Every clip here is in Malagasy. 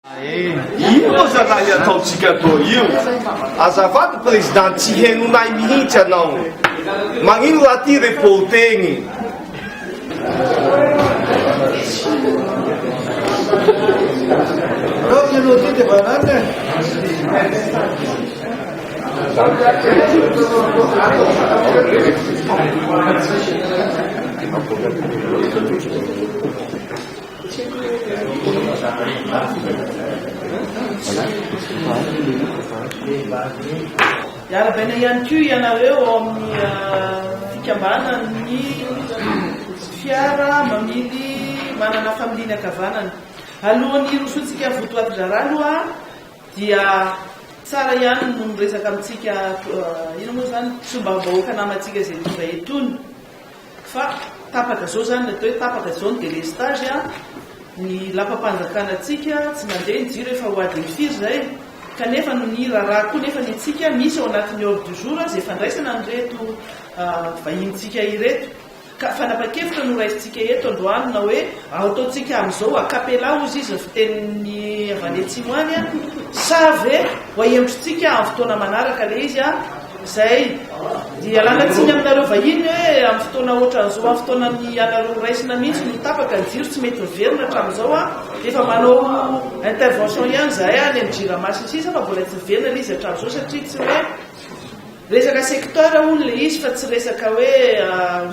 Ino moa zalahy ataontsika toa io? Azafady président tsy henonay mihitsy anao. Magnino raha ty reporter-gny? Iarahabaina ihany koa ianareo ao amin'ny fikambanan'ny fiara mamily manana familiana ankavanana. Alohan'ny hirosoantsika votoatin-draharaha aloha dia tsara ihany no miresaka amintsika inona moa izany solombavambahoaka namantsika izay tonga etony. Fa tapaka zao zany ny atao hoe tapaka zao ny delestage a, ny lapam-panjakana antsika tsy mandeha ny jiro efa ho adiny firy zay, kanefa ny raharaha koa nefa ny antsika misy ao anatin'ny ordre du jour izay fandraisana an'ireto vahinintsika ireto. Ka fanapa-kevitra no raisintsika eto androany na hoe ataontsika amin'izao a capella hozy izy ny fitenin'ny avy any atsimo any a, sa ve ho ahemotritsika amin'ny fotoana manaraka ilay izy a, Izay. Ialana tsiny aminareo vahiny hoe amin'ny fotoana ohatran'izao, amin'ny fotoanan'ny anareo raisina mihitsy no tapaka ny jiro, tsy mety miverina hatramin'izao an. Efa manao intervention ihany izahay any amin'ny jirama sy ny sisa fa mbola tsy miverina ilay izy hatramin'izao satria tsy hoe resaka secteur hono ilay izy fa tsy resaka hoe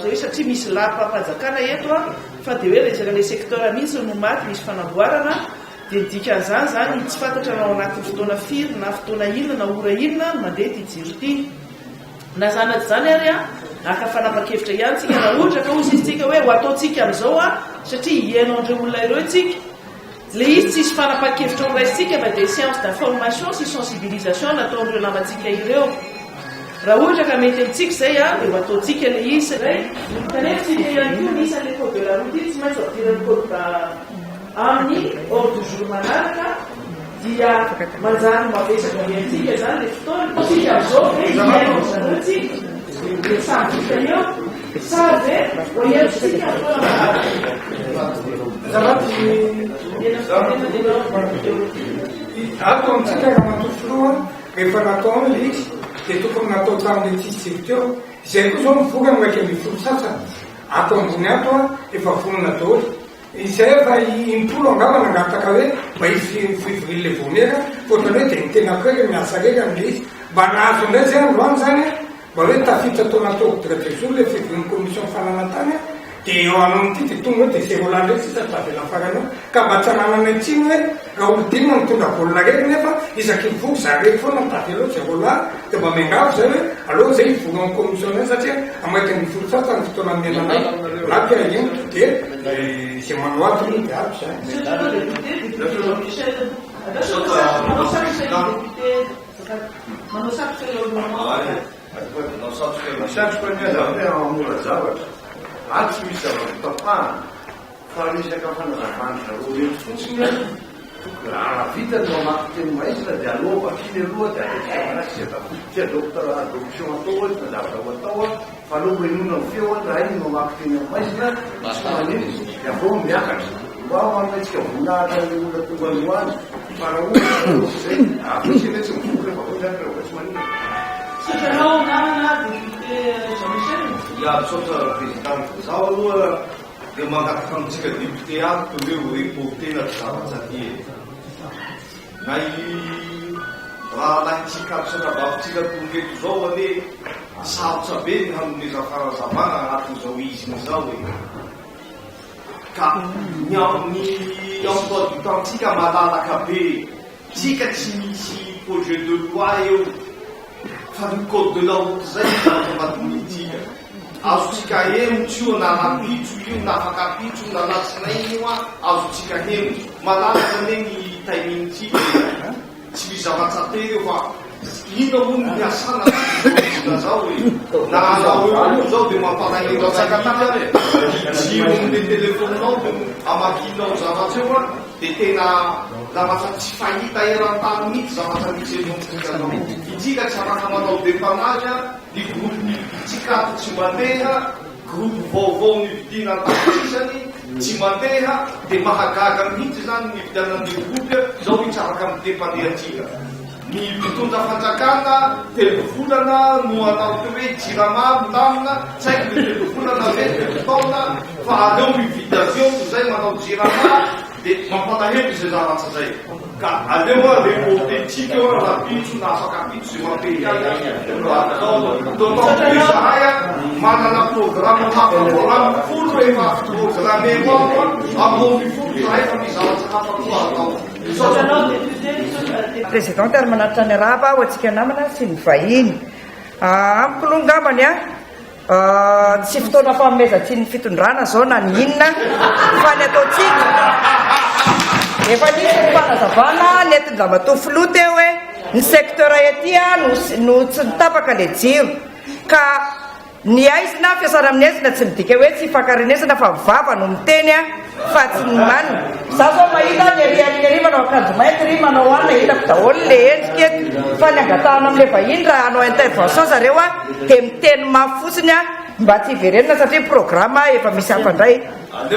hoe satria misy lapam-panjakana eto an, fa dia hoe resaka ilay secteur mihitsy no maty misy fanamboarana. Dia ny dikan'izany izany tsy fantatra na ao anatin'ny fotoana firy na fotoana inona na ora inona no mandeha ity jiro ity. Na izany na tsy izany ary an, haka fanapan-kevitra ihany tsika raha ohatra ka hozy izy tsika hoe ho ataontsika amin'izao an, satria hihaino an'ireo olona ireo tsika. Ilay izy tsisy fanapan-kevitra ho raisintsika fa dia séance d'information sy sensibilisation nataon'ireo namantsika ireo. Raha ohatra ka mety amintsika izay an, dia ho ataontsika ilay izy. Kanefa tsika ihany koa misy an'ilay code de la route iny tsy maintsy ho ampidiran'ny code Amin'ny ordre du jour manaraka dia manjary mavesatra be antsika izany ilay fotoana. Tsika amin'izao ve hihaino an-dry zareo tsika dia samy vita eo sa ve ho henotsika amin'ny fotoana manaraka? Ato amintsika Ramatoa Filoha, rehefa natao ilay izy dia tokony natao tamin'ilay tsisy jiro teo. Izay koa izao ny vokany 11 sasany. Ato ambony ato efa vonona daholo. Izay efa impolo angamba nangataka hoe mba hisy fivorian'ilay vaomiera fa ohatran'ny hoe dia ny tenako irery miasa irery amin'ilay izy. Mba nahazo indray izay androany izany an, mba hoe tafiditra tao anaty ordre du jour ilay fivorian'ny commission fananantany an, dia eo anoan'ity dia tonga eo dia zéro lahy indray sisa tavela farany eo. Ka mba tsy anananay tsiny hoe raha olo-dimy no mitondra baolina irery nefa isaky ny vory za irery foana no tavela eo zéro lahy dia mba miangavy izay hoe aleo izay hivory amin'ny commission indray satria amin'ny 11 sasany ny fotoana nomena anay na te hahemotra dia izay manao ato aloha dia ato izany. Misaotra anao député, député Jean Michel. Andraso manao satroka io député azafady. Manao satroka eo alohanao azafady. Azafady, manao satroka eo. Satroka anie azafady hahamora zavatra. Ato tsy misy zavatra hotapahana. Fa resaka fanazavan-dry zareo ireto fotsiny an, tokony raha vita ny mamaky teny maizina dia aleo vakina aloha dia apetraka manaraka tsy atao tsy adopte adoption atao hoe fa zavatra ho atao an, fa aleo henoina ny feo an, raha iny mamaky teny amin'ny maizina tsy manino dia avy eo miakatra, mba ho anomentsika voninahitra an'ilay olona tonga androany fa raha ohatra ka hoe izay, avy eo isika tsy mivory rehefa avy eo miakatra fa tsy maninona. Misaotra anao namana député Jean Michel. Ya, misaotra président. Zaho aloha Dia mangataka amintsika député ato hoe ho reporter-na ty zavatra ty e. Na i rahalahintsika ato sy anabavintsika tonga eto izao anie sarotra be ny hanomeza fanazavana anatin'izao iziny izao e. Ka ny ny emploi du temps-tsika malalaka be e. Tsika tsy misy projet de loi eo fa ny code de la route zay no zavatra mba dinihintsika. Azontsika ahemotra io na rahampitso io na afak'ampitso io na alatsinainy io an, azontsika ahemotra. Malalaka anie ny timing-tsika e. Tsy misy zavatra tery eo fa inona moa no hiasana anatin'izao vizina zao e. Na anao eo koa zao dia mampalahelo anay mihitsy ary e. Ny jiron'le telefaoninao no amakianao zavatra eo an, dia tena zavatra tsy fahita eran-tany mihitsy zavatra misy eto amintsika zao. Itsika tsy afaka manao depannage an. Ny groupe nividintsika ato tsy mandeha, groupe vaovao nividiana an-tapitrisany. tsy mandeha dia mahagaga mihitsy izany ny nividianan'ny groupe izao hitsaraka amin'ny depandriantsika. Ny mpitondra fanjakana telo volana no hanao teo hoe jirama milamina, tsy haiko le telo volana ve telo taona fa aleo mividy avion toy izay manao jirama dia mampalahelo izay zavatra izay ka aleo a reporter-tsika eo rahampitso na afaka ampitso izay mampety azy no atao d'autant plus zahay a manana programme hafa programme folo efa programmer-o ao a amin'ny 12 zahay fa misy zavatra hafa koa atao. Misaotra anao député, misaotra député. Présidente ary manatitra ny arahaba ho antsika namana sy ny vahiny. Amiko aloha angambany a, tsy fotoana fanomezan-tsiny ny fitondrana izao na ny inona fa ny ataontsika efa nisy ny fanazavana nentin-dRamatoa Filoha teo hoe ny secteur ety no no tsy nitapaka ilay jiro ka Ny haizina, fiasana amin'ny haizina tsy midika hoe tsy ifankarenesana fa vava no miteny fa tsy ny manina. Za zao mahita ny ery aoriana ery manao akanjo mainty ry manao anona hitako daholo le endrika eto fa ny angatahana amin'le vahiny raha hanao intervention zareo dia miteny mafy fotsiny mba tsy hiverenana satria programme efa misy hafa indray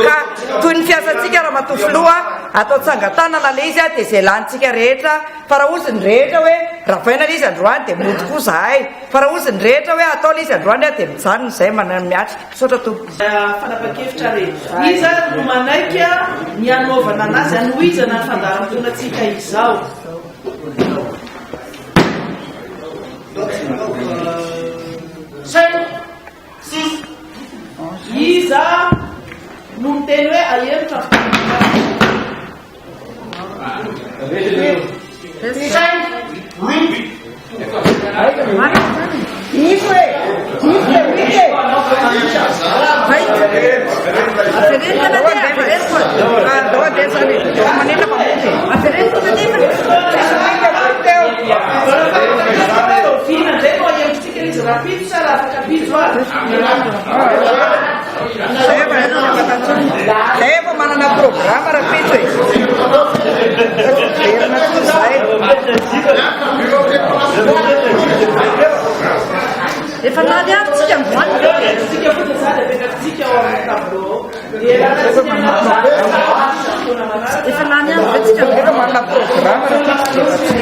ka toy ny fiasantsika ramatoa filoha atao tsangan-tanana le izy dia izay lanintsika rehetra Fa raha ozy ny rehetra hoe ravaina le izy androany dia mody koa zahay. Fa raha ozy ny rehetra hoe atao le izy androany dia mijanona izay miatrika. Misaotra tompoko. Fanapahan-kevitra re. Iza ary no manaiky ny hanaovana anazy, hanohizana ny fandaharam-potoanantsika izao? Cinq, six. Iza no miteny hoe ahemotra ny fotoana? Diso e! Diso le huit e! Oviana indray no ahemotsika izy rahampitso sa rahafatrapitso ary? Zay efa manana programme rahampitso e. Verina koa zay. Efa lany aby tsika androany. Tsika fotsiny zany apetrakintsika ao amin'ny tableau ao. Dia lana tsika fotoana manaraka. Efa lany aby ve tsika Efa manana programme rahampitso dia efa tsy.